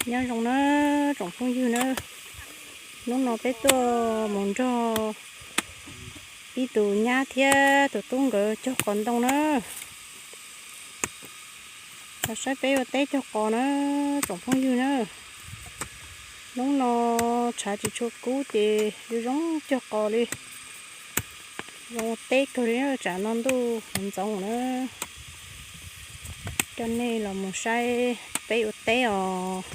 Nyob zoo na tsoom phooj ywg na, hnub no peb tuaj mus nrog ib tus nyab thiab tus tub nkawd cog qos ntoo na. Los saib peb ua teb cog qos na tsoom phooj ywg na. Hnub no tshav tsis tshua kub ces zoo zoo cog qos li. Zoo ua teb kawg li, tsam no ntuj ntxoov na. Coj nej los mus saib peb ua teb os.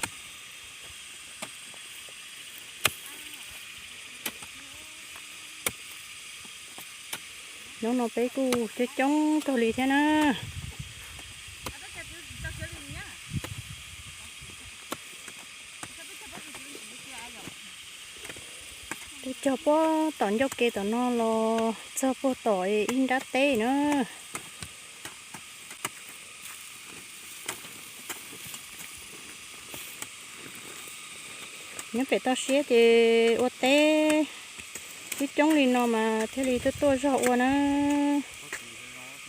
Hnub no peb kuj coob coob kawg li thiab na. Peb cog puag tom ncauj ke tom no los txog puag tom ib nrab teb na. Nyob pem toj siab ces ua teb coob coob li no mas thiaj li tuaj tuaj zog ua na.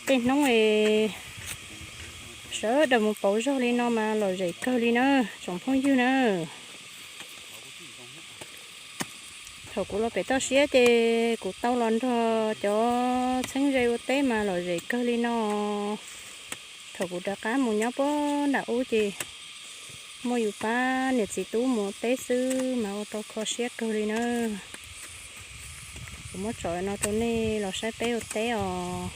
Tej hnub es sawv daws mus pauv zog li no mas lom zem kawg li na tsoom phooj ywg na. Thaum kuv los pem toj siab ces kuv tau los nrog cov txheeb ze ua teb mas lom zem kawg li no. Thaum kuv rov qab mus nyob puag nram ub ces muaj yus pab niam txiv tub mus ua teb xwb mas ua tau kho siab kawg li na. Kuv muab tsom no rau nej los saib peb ua teb os.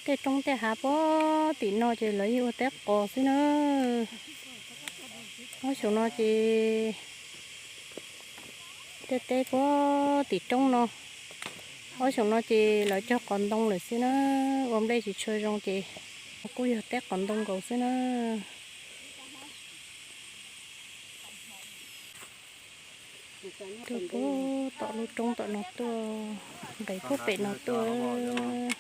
Tej roob tej hav puag tim no ces lawv yeej ua teb qos xwb na. Ob xyoos no ces tej teb puag tim roob no, ob xyoos no ces lawv cog qos ntoo lawm xwb na. Ua nplej tsis tshua zoo ces kuj yog teb qos ntoo nkaus xwb na. Tuaj puag tom lub roob tom no tuaj, nqes puag pem no tuaj.